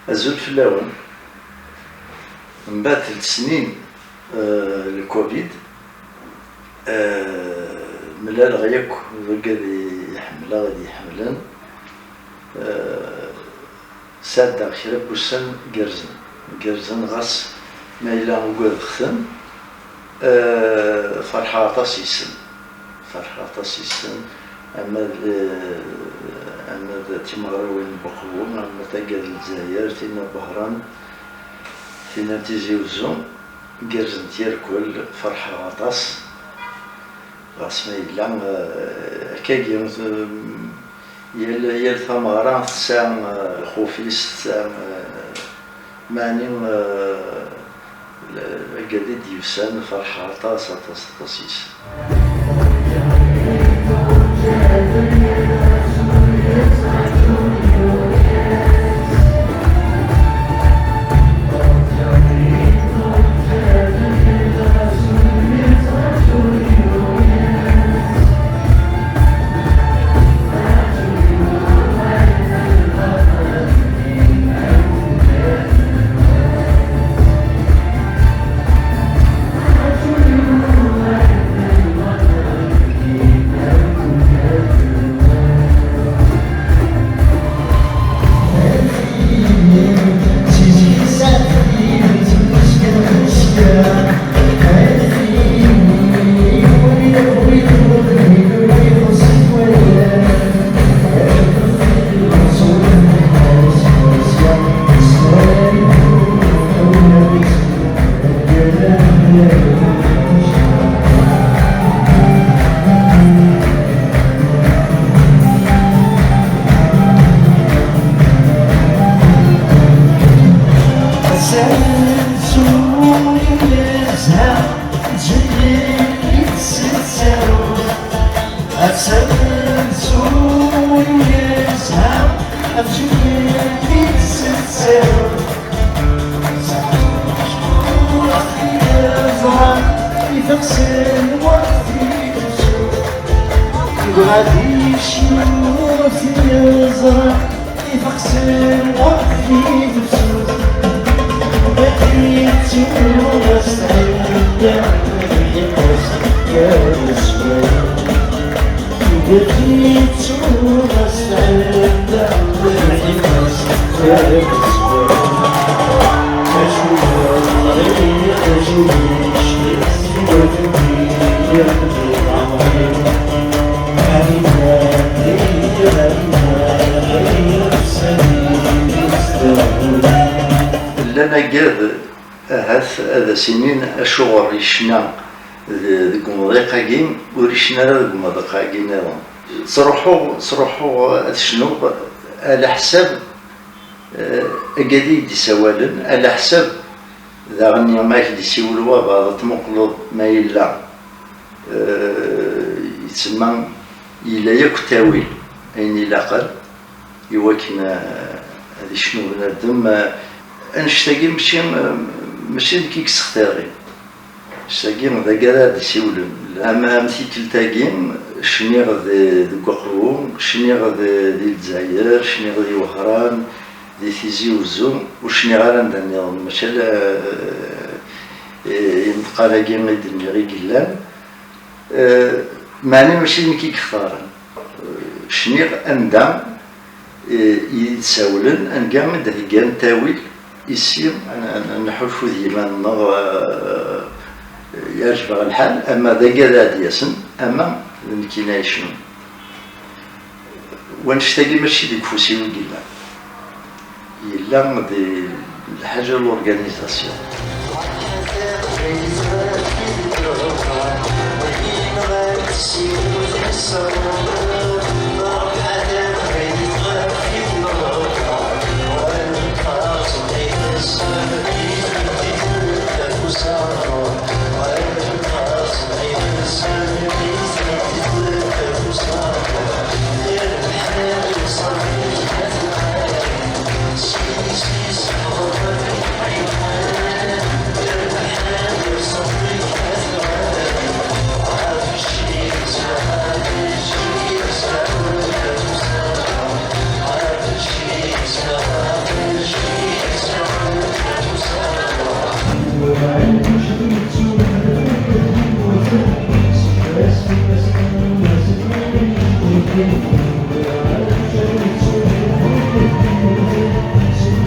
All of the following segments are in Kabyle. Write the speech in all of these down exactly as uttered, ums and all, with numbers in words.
Azul fell-awen. Mbeɛd telt snin, eh, le covid, eh, mlaleɣ yakk d wigad i ḥemmleɣ, i d-iḥemmlen. Eh, sɛeddaɣ kra n wussan gerrzen, gerrzen, ɣas ma yella ugadeɣ-ten, eh, ferḥeɣ aṭas yes-sen. Ferḥeɣ aṭas yes-sen, ama d, ama d timeɣriwin n Buqbu, ama taggad n Lezzayer, tinna n Wehran, tinna n Tizi Uzzu, gerrzent yerkul, ferḥeɣ aṭas. Ɣas ma yella, eh, akkagi, eh, yal, yal tameɣra tesɛa, eh, lxuf-is, tesɛa, eh, Meɛni, eh, agad i d-yusan, ferḥeɣ aṭas, aṭas, aṭas yes. Llan agad, ahat ad as-inin acuɣer yecna de-, deg umḍiq-agi, ur yecna ara deg umḍiq-agi nniḍen. Ttruḥuɣ, ttruḥuɣ ad cnuɣ ala ḥsab, eh, agad i yi-d-isawalen, ala ḥsab daɣen ma ak-d-isiwel wabeɛḍ ad tmuqleḍ ma yella, eh, yettsemma yella yakk ttawil ayen ilaqen i wakken, eh, ad icnu bnadem. Eh, annect-agi mačči, eh, mačči nekk i yessextiren. Ass-agi d agad ad d-isiwlen. Ama am tikkelt-agi, cniɣ de-, deg Uqbu, cniɣ de-, di Lezzayer, cniɣ di Wehran, di Tizi Uzzu, ur cniɣ ara anda nniḍen, mačči ala, eh, imeḍqan-agi i d-nniɣ i yellan. Eh, meɛna mačči d nekk i yextaren. Eh, cniɣ anda, eh, i yi-d-sawlen, anga i d-heggan ttawil, issi, ad, ad, ad nḥulfu d yiman-nneɣ, eh, yeɛjeb-aɣ lḥal, ama d agad ad d-yasen, ama d nekkini ay icnun. Wanect-agi mačči deg ufus-iw i yella. Yella di lḥaǧa n l'organisation.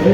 Seg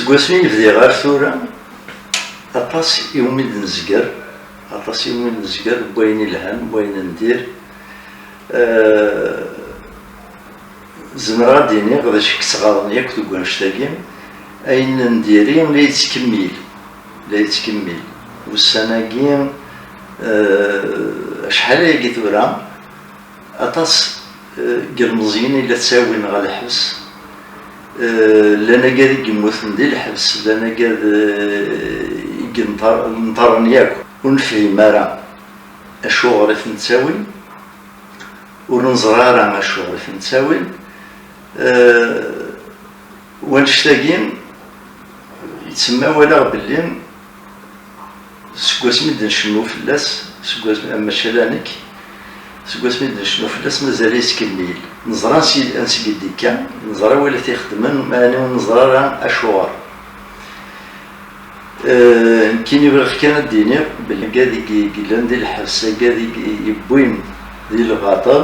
wasmi i bdiɣ ar tura, aṭas iwumi d-nezger, aṭas iwumi d-nezger n wayen ilhan, n wayen n dir. Eh, Zemreɣ ad d-iniɣ d acu i yettɣaḍen yakk deg wannect-agi, ayen n diri la yettkemmil, la yettkemmil. Ussan-agi, eh, acḥal ayagi tura, aṭas, eh, n yilmeẓyen i la ttawin ɣer lḥebs, eh, llan agad i yemmuten di lḥebs, llan agad, eh, i yenṭer-, nṭerren yakk. Ur nefhim ara acuɣer i ten-ttawin, ur neẓri ara acuɣer i ten-ttawin. Eh, wannect-agi, yettemmawal-aɣ belli seg wasmi d-ncennu fell-as, seg wasmi, mačči ala nekk, seg wasmi d-ncennu fell-as mazal yettkemmil. Neẓra ansi, ansi i d-ikka, neẓra wid i t-ixeddmen, meɛna ur neẓri ara acuɣer. Eh, nekkini bɣiɣ kan ad d-iniɣ belli agad i y-, yellan di lḥebs, agad i y-, yewwin di lbaṭel,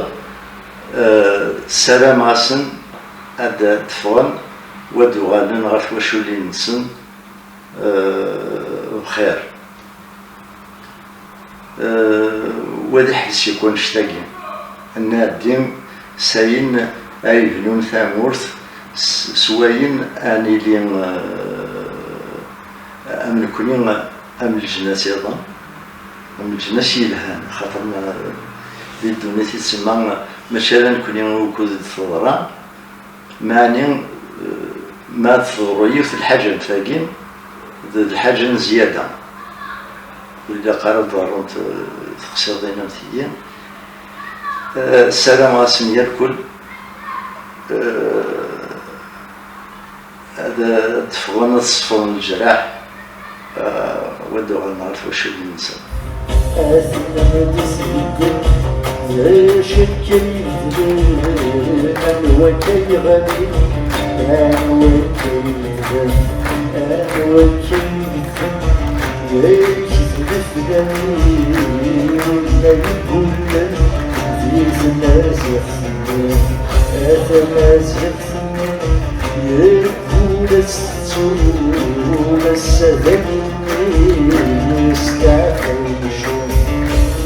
eh, ssarameɣ-asen ad d-ffɣen, u ad d-uɣalen ɣer twaculin-nsen, eh, bxir. Eh, wa d iḥbes yakk annect-agi. Ad nɛeddi s ayen ay ibnun tamurt, s, s wayen ad nili, eh, am nekni, am leǧnas iḍen, am leǧnas yelhan, xaṭer ma di ddunit i tsemma, mačči ala nekni ukud d-teḍra, meɛni, eh, ma teḍru yiwet n lḥaǧa n tagi, d, d lḥaǧa n zzyada. Ur ilaq ara ad ḍerrunt, eh, teqsiḍin am tigi. Eh, ssarameɣ-asen yal kul, eh, ad, ad d-ffɣen, ad ṣefren leǧraḥ. Ah, wa d-uɣalen ɣer twaculin-nsen. Aten-a d iseggen, d acu akka i beddlen, anwa akka i ɣalin, anwa akka i yebdan, anwa akka i yebdan, d acu d lefdan, wid-nni i yegullen di tmaziɣt-nni, a tamaziɣt-nni, yeggul-as Ula ass-a d ayenni, yesteɛfa umcum,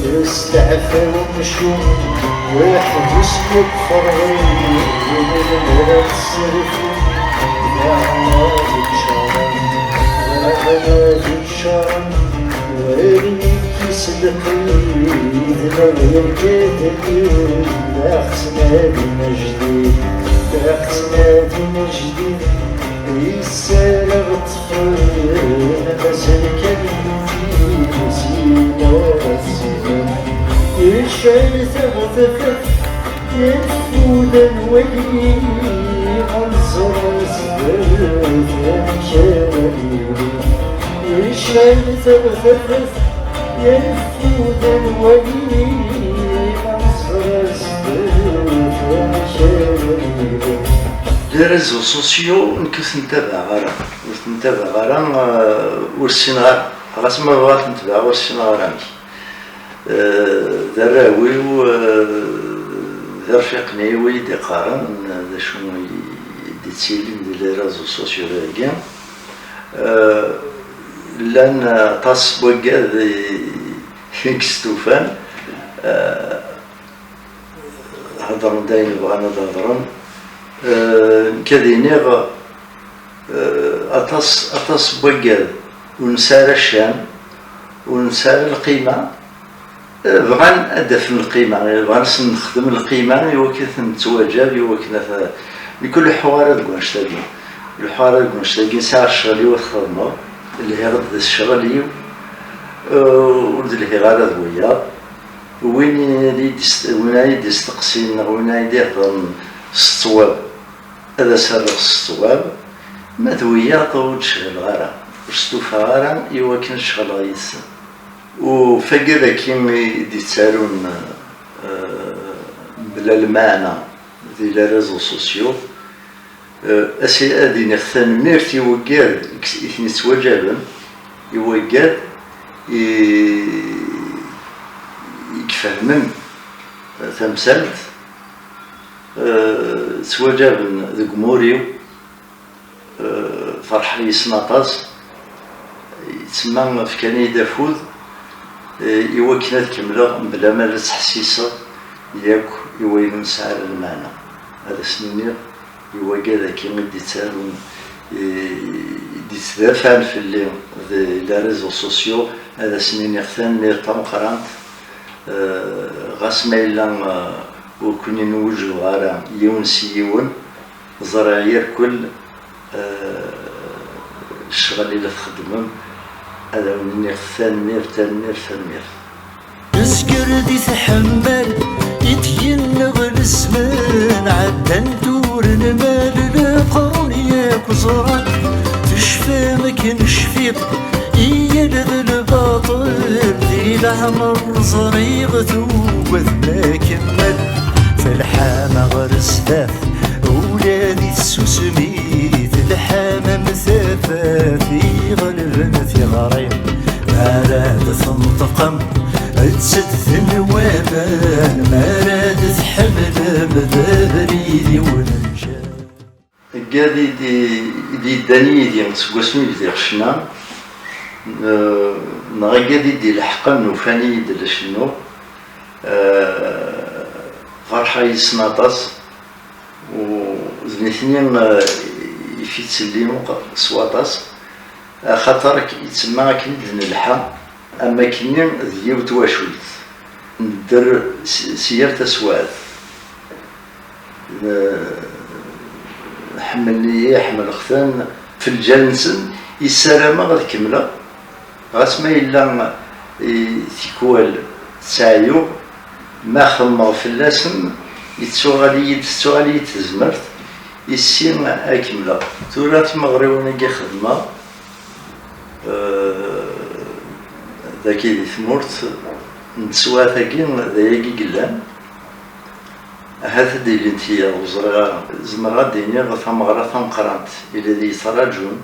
yesteɛfa umcum, yeḥbes deg iferɣi, ur nezmir ad nesserfu, daɣen ad iččaren, daɣen ad iččaren, wali-k s lqid, ma d irgaden-iw, la ɣ-ttnadin ajdid, la ɣ-ttnadin ajdid. Yessareɣ ṭṭfen, mazal kan yemti, syin ara ssifen. Yecɛel taɣtafat, yeffudan wagi, ad nẓer sdat amek ara yili. Yecɛel taɣtafat, yeffudan wagi, ad nẓer sdat amek ara yili. Les réseaux sociaux, nekk ur ten-tabaɛeɣ ara, ur ten-tabaɛeɣ ara, eh, ur ssineɣ ara, ɣas ma bɣiɣ ad ten-tebɛeɣ, ur ssineɣ ara amek. Eh, d arraw-iw, eh, d irfiqen-iw i yi-d-iqqaren, eh, d acu i d-yettilin di les réseaux sociaux dagi. Eh, Llan aṭas n waggad i, i yestufan, eh, heddren-d ayen bɣan ad hedren. Eh, nekk ad iniɣ, eh, aṭas, aṭas n waggad ur nesɛi ara ccan, ur nesɛi ara lqima, eh, bɣan ad d-afen lqima, bɣan ad sen-nexdem lqima i wakken ad ten-nettwaǧab, i wakken ad, nekk ur leḥḥuɣ ara deg wannect-agi. Ur leḥḥuɣ ara deg wannect-agi, nesɛa ccɣel-iw ad t-xedmeɣ, lhiɣ-d d ccɣel-iw, eh, ur d-lhiɣ ara d wiyaḍ. Win i d-ist-, win ay d-isteqsin neɣ win ay d-iheḍren s ṣṣwab, ad as-rreɣ s ṣṣwab, ma d wiyaḍ ur d-ceɣleɣ ara, ur stufaɣ ara i wakken ad ceɣleɣ yid-sen. U fagad-agi i d-ittarun, eh, mebla lmeɛna di les réseaux sociaux, eh, as-, ad iniɣ tanemmirt i waggad i k-, i ten-ittwaǧaben, i waggad i, i ifehmen, eh, tamsalt, eh, ttwaǧaben deg umur-iw, eh, ferḥeɣ yes-sen aṭas. Yettsemma fkan-iyi-d afud, eh, i wakken ad kemmleɣ mebla ma la ttḥessiseɣ yakk i wayen ur nesɛi ara lmeɛna. Ad asen-iniɣ i wagad-agi i d-ittarun, i, i d-ittdafɛen fell-i di les réseaux sociaux, ad asen-iniɣ tanemmirt tameqqrant, eh, ɣas ma yella, eh, ur ken-inwejjeɣ ara yiwen s yiwen, ẓriɣ irkel, eh, ccɣel i la txeddmem, ad awen-iniɣ tanemmirt, tanemmirt, tanemmirt. Tezger di tḥemmal i d-yenneɣ lezman, ɛeddan turen mal leqrun yakk ẓran, tecfam akken cfiɣ i yal d lbaṭel, di leɛmer ẓriɣ tugad ma kemmel, telḥam ɣer zdat. Ula di tsusmi telḥam am tafat iɣelben tiɣri. Mi ara d-tenṭqem, ttedden waman, mi ara d-tḥemmlem, d abrid i wen-nǧan. Aggad i d-, i d-yeddan yid-i seg wasmi bdiɣ ccna, eh, neɣ aggad i d-ileḥqen ufan-iyi-d la cennuɣ, eh, ferḥeɣ yes-sen aṭas. U d nitni, eh, i f-ittsellimeɣ s waṭas, axaṭer ak-, yettsemma akken i d-nelḥa, am akkenni d yiwet twacult, nedder s, s yir taswaɛt. Eh, ḥemmlen-iyi, ḥemmleɣ-ten, f lǧal-nsen i ssarameɣ ad kemmleɣ. Ɣas ma yella, eh, tikwal ttɛeyyiɣ, ma xemmeɣ fell-asen, yettuɣal-iyi-d, tettuɣal-iyi-d tezmert i ssi ad kemmleɣ. Tura timeɣriwin-agi xedmeɣ, eh, dagi di tmurt n teswiɛt-agi, d ayagi i yellan. Ahat ad d-ilint tiyaḍ, ur ẓriɣ ara. Zemreɣ ad d-iniɣ tameɣra tameqqrant i la d-yettraǧun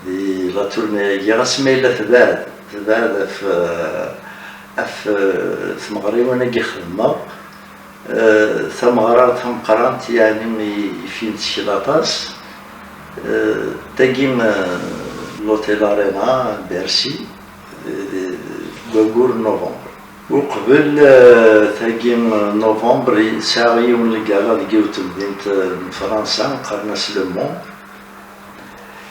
di la tournée-agi, ɣas ma yella tebɛed, tebɛed ɣef, ɣef tmeɣriwin-agi xedmeɣ. Eh, tameɣra tameqqrant, yeɛni, i, i f-yettkel aṭas. Eh, tagi, eh, l'Hôtel Arena, Bercy, eh, deg waggur n novembre. Uqbel, eh, tagi n novembre, sɛiɣ yiwen n lgala deg yiwet n temdint, eh, n Fransa, qqaren-as Le Mans.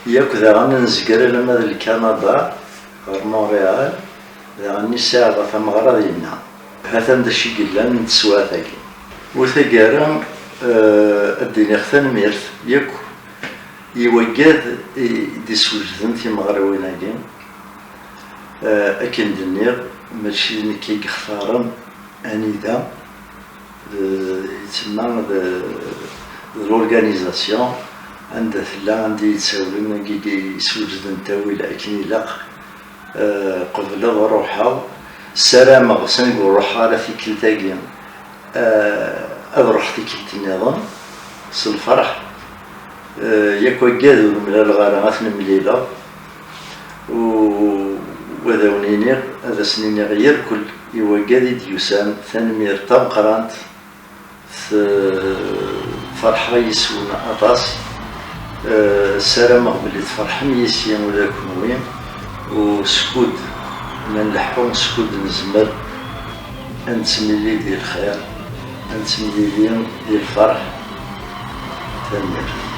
Yakk daɣen nezger alamma d Lkanada, ɣer Montréal, daɣen i sɛiɣ tameɣra dinna. Hatan d acu i yellan n teswiɛt-agi. U taggara, eh, ad d-iniɣ tanemmirt yakk i waggad i d-iswejden timeɣriwin-agi. Eh, akken d-nniɣ, mačči d nekk i yextaren anida, d, yettsemma d, d l'organisation anda tella, anda i yettawlen, agi i yesweǧden ttawil akken ilaq. Eh, qebleɣ, ruḥeɣ, ssarameɣ, s angu ur ruḥeɣ ara tikkelt-agi, eh, ad ruḥeɣ tikkelt nniḍen s lferḥ. Eh, yak waggad ur mlaleɣ ara, ad ten-mlileɣ. U, u ad awen-iniɣ, ad asen-iniɣ irkel i waggad i d-yusan, tanemmirt tameqqrant, t-, ferḥeɣ yes-wen aṭas. Eh, ssarameɣ belli tferḥem yis-i ula d kenwi. Skud ma nleḥḥu, skud nezmer, ad nettemlili di lxir, ad nettemlili di lferḥ. Tanemmirt.